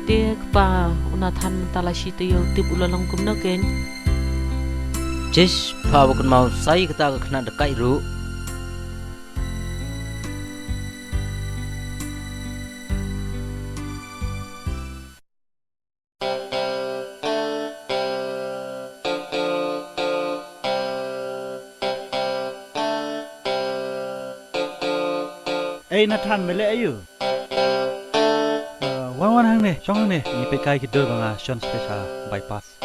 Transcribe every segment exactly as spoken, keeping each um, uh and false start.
Te kpa u Nathan mynta la shi taïew, tip u la long kumno kein. Jish, pha ba kynmaw sa ïa kata ka khynnah dakaid ruh. Ei Nathan, me leh aïu? Uh, wan wan hangne, shong hangne. Ngi peit kai ki dur ba nga shon sha bypass.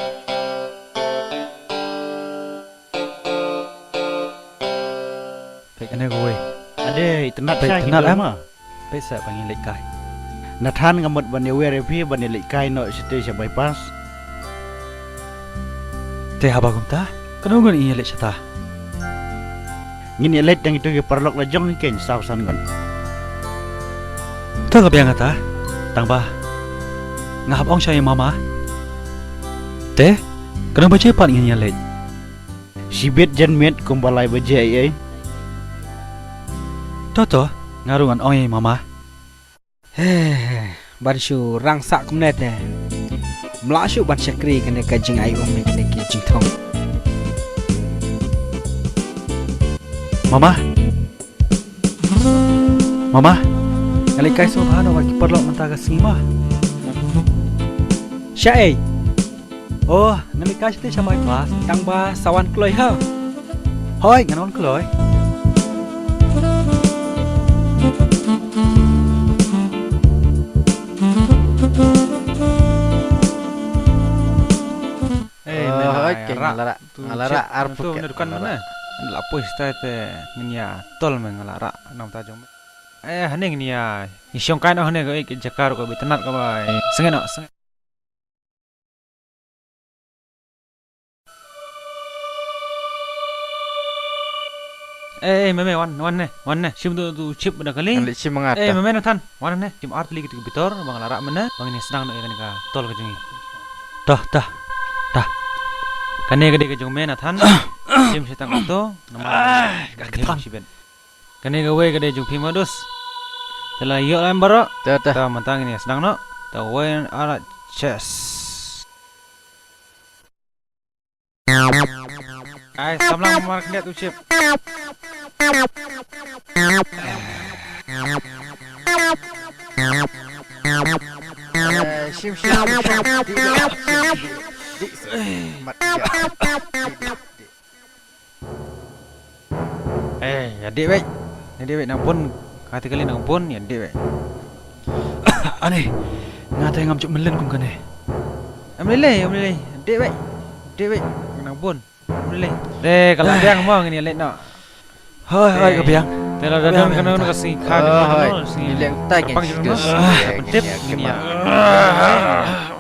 Peit kane kawei. Ade, itynnad. Peit, sha itynnad, em? Ma. Peit sa ba ngin leit kai. Nathan, nga mut ban ïawer ïa phi ban ïaleit kai noh shatei sha bypass. Te haba kumta, kano ngut ngin ïaleit shata? Ngin ïaleit tang ito ki paralok la jong hi kein, saw san ngut. To ka biang kata, tang ba nga hap ong sha ïa mama. Te kano baje pat ngin ïaleit? Shibit janmiet kumba lai baje ei ei. To to, nga ruh ngan ong ïa mama. He, ban shu rang sah kumne te. Mlah shuh ban shakri kane ka jingai um ne kane ki jingthong. Mama. Mama. Nga leit kai sngewbha noh bad ki paralok mynta ka sngi ma. Sha ei? Oh, ngan leit kai shatei sha bypass. Tang ba sa wan kloi ha. Hoi, ngan wan kloi. Eh, hoi, nga la rah. Nga la rah arphew. Tu, na dukan mana? La poi stai te ngin ïa tol me, nga la rah namar ta jong me. Eh, hangne ngin ïa. Ngi shong kai noh hangne, ka jaka ruh ka bit tynnat ka bai. Sngewbha noh, sngewbha. Eh, eh, me, me, wan, wan ne, wan ne. Shim tu, tu chip bad kali. Ngan leit shim nga. Eh, me, me, Nathan, wan ne. Shim ar tylli kitu ki bitor ba nga la rah mynne, ba ngin ïa sdang noh ïa kane ka tol ka jong ngi. Tah, tah. Tah. Kane ka dei ka jong me, Nathan. Shim shatang auto. Namar ka kthang shibit. Kane kawei ka dei jong phi Madus. Te la ïoh lem baroh. Te, te. Te mynta ngin ïa sdang noh. Te wei ar chest. Ai, samla mar khyndiat u chip. Eh, shim, shim, shim, shim. Dik, dik, dik, dik. Mat, dik, dik, dik. Eh, ïa dei wei. Ïa dei wei nang bun. Kata kali nang bun, ïa dei wei. Ani, nga te ngam ju mlien kum kane. Em lei lei, em lei lei. Dei wei. Dei wei. Nang bun. Em lei lei. Dei, ka la biang mo ngin ïa leit noh. Hoi, hoi, ka biang. Te la don kano kano ka sngi kha, kano kano ka sngi. Hoi. Leng tai ka pang jong no. Pyntip ngin ïa.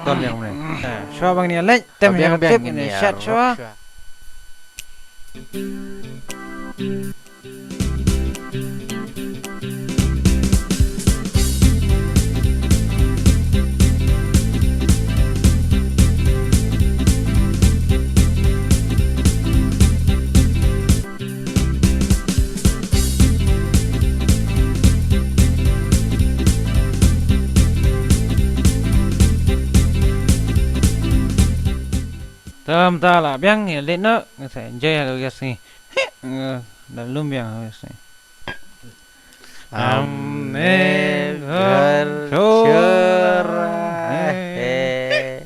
Don ïa mo. Eh, shuwa ba ngin ïa leit. Tem biang, biang, biang, biang, ini, ini, ya, shat, shuwa. Tam ta la biang ïa leit noh, nga sa enjoy ha ka sngi. Da lum biang ha ka sngi. Amne ber chora he.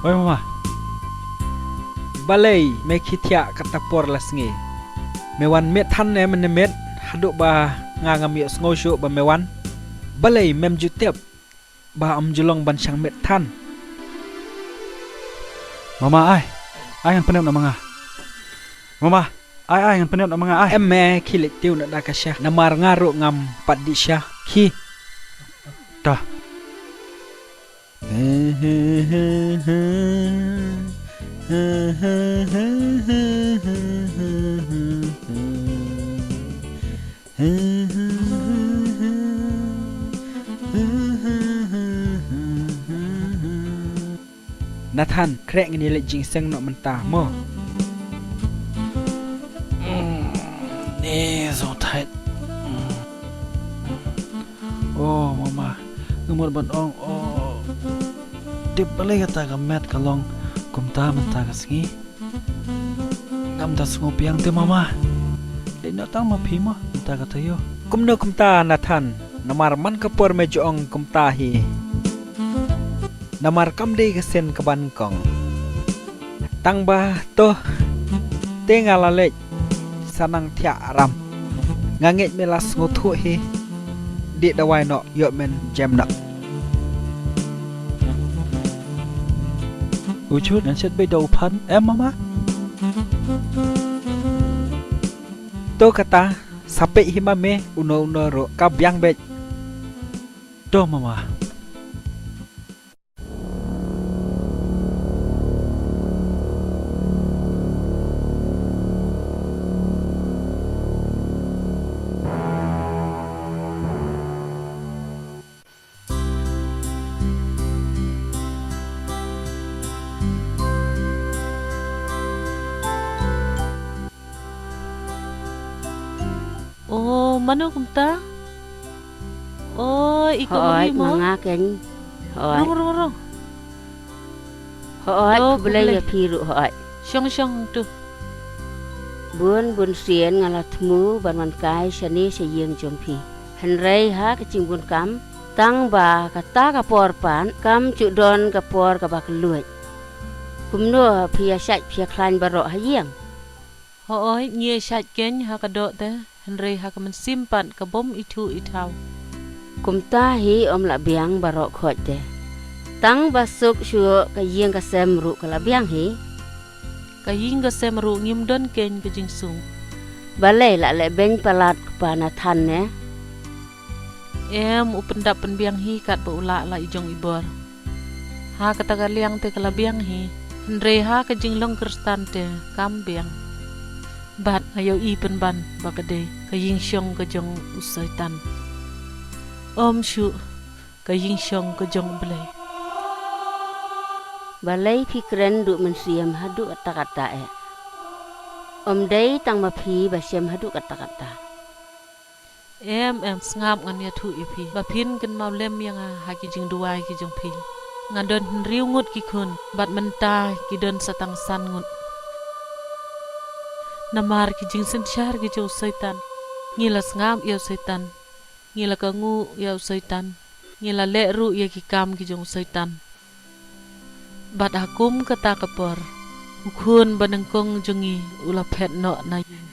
Oi mama. Balei me khie thiah kata por la sngi? Me wan miet than ne mynne miet haduh ba nga ngam ïohsngew shuh ba me wan? Balei mem ju tip ba ym ju long ban shang miet than? Mama ai, ai ngan pyndep noh ma nga. Mama, ai ai ngan pyndep noh ma nga ai. Em me khie leit tiew noh da ka sha namar nga ruh ngam pat dih sha. Khie. Ta. Nathan, khreh ngin ïa leit jingïaseng noh mynta mo. Eh, so tight. Mm. Oh, mama. Nga mut ban ong, oh. Tip balei kata ka met ka long kumta mynta ka sngi. Ngam da sngew biang te mama. Leit noh tang ma phi mo mynta ka taïew. Kumno kumta Nathan, namar man ka por me ju ong kumta hi. Namar kam dei ka sien kaban kong. Tang ba to te nga la leit sa nang thiah aram. Nga ngeit me la sngewthuh hi. Dih dawai noh, ïoh men jem noh. U chut, ngan shet beit da u phan em mama. To kata, sa peit hi ma me, uno uno ruh ka biang beit. To mama. O, mano kumta? O, i ka Hooid, mami mo? Ma nga keiñ. Hooid. Rung, rung, rung. Hooid, to, khublei, khublei ïa phi ruh, hooid. Shong, shong, to. Bun, bun sien nga la thmu ban wan kai shane sha ïing jong phi. Hynrei ha ka jingbun kam, tang ba kata ka por pat, kam ju don ka por kaba kylluid. Kumno phi ïa shait phi ïa khlaiñ baroh ha ïing? Hooid, ngi ïa shait keiñ ha ka doh te, hynrei ha ka mynsiem pat ka bym ithuh ithaw. Kumta hi ym lah biang baroh khoit te. Tang ba suk shuh ka ïing ka sem ruh ka la biang hi. Ka ïing ka sem ruh ngim don keiñ ka jingsuk. Balei la leh beiñ palat kpa Nathan ne? Em, u pyndap pynbiang hi katba u lah la i jong i bor. Ha kata ka liang te ka la biang hi. Hynrei ha ka jinglong Khristan te kam biang. Bad nga ïohi pynban ba ka dei ka ïingshong ka jong u Soitan. Ym shuh, ka ïingshong ka jong U Blei. Balei phi kren duh mynsiem haduh katta katta eh? Ym dei tang ma phi ba shem haduh katta katta. Em, em, sngap, ngan ïathuh ïa phi ba phin kynmaw lem ïa nga ha ki jingduwai ki jong phi. Nga don hynriew ngut ki khun, bad mynta ki don sa tang san ngut. Namar ki jingsynshar ki jong u Soitan, ngi la sngap ïa u Soitan, ngi la kohnguh ïa u Soitan, ngi la leh ruh ïa ki kam ki jong u Soitan. Bad ha kum kata ka por, u khun ba nyngkong jong ngi u la phet noh na ïing.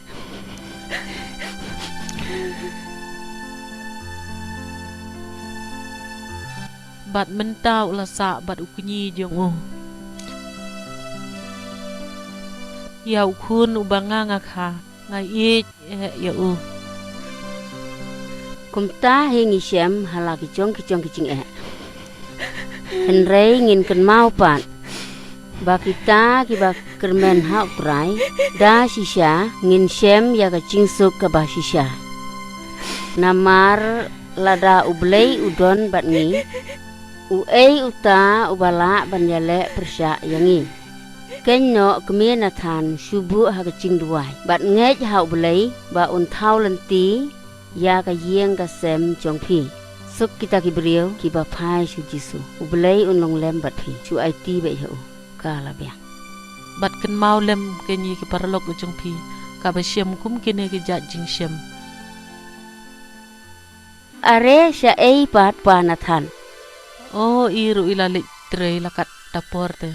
Bad mynta u la sah bad u kñi jong u. Ïa u khun uba nga nga kha, nga ïeit eh ïa u. Kumta hi ngi shem ha la ki jong ki jong ki jingeh. Hynrei ngin kynmaw pat ba kita kiba kyrmen ha U Trai, da shisha ngin shem ïa ka jingsuk kaba shisha. Namar lada U Blei u don bad ngi, uei uta uba lah ban ïaleh pyrshah ïa ngi? Kynnoh kmie Nathan, shu buh ha ka jingduwai bad ngeit ha U Blei ba un thaw lynti ïa ka ïing ka sem jong phi. Suk kita ki briew kiba phai sha U Jisu. U Blei un long lem bad phi. Shu aiti beit ïa u. Ka la biang. Bad kynmaw lem keiñ ïa ki paralok jong phi, kaba shem kum kine ki jait jingshem. Are shaei pat pa Nathan? O, i ruh i la leit trei la kat da por te.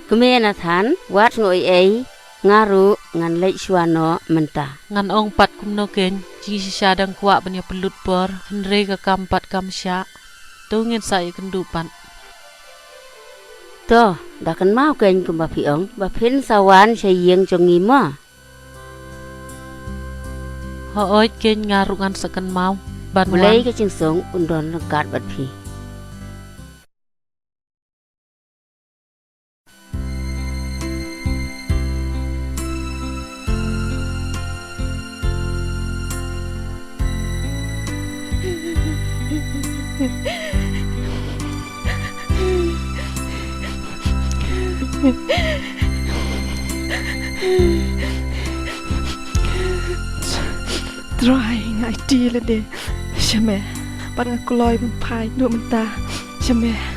Kmie Nathan, wat sngew ei ei, nga ruh ngan leit shuwa noh mynta. Ngan ong pat kumno keiñ, jingshisha dang kwah ban ïa pynlut por, hynrei ka kam pat kam shah. To ngin sa ïakynduh pat. To, da kynmaw keiñ kumba phi ong, ba phin sa wan sha ïing jong ngi mo. Hooid keiñ, nga ruh ngan sa kynmaw ban wan. Blei ka jingsuk un don ryngkat bad phi. Trai, nga aiti lade sha me. Bad nga kloi ban phai naduh mynta sha me.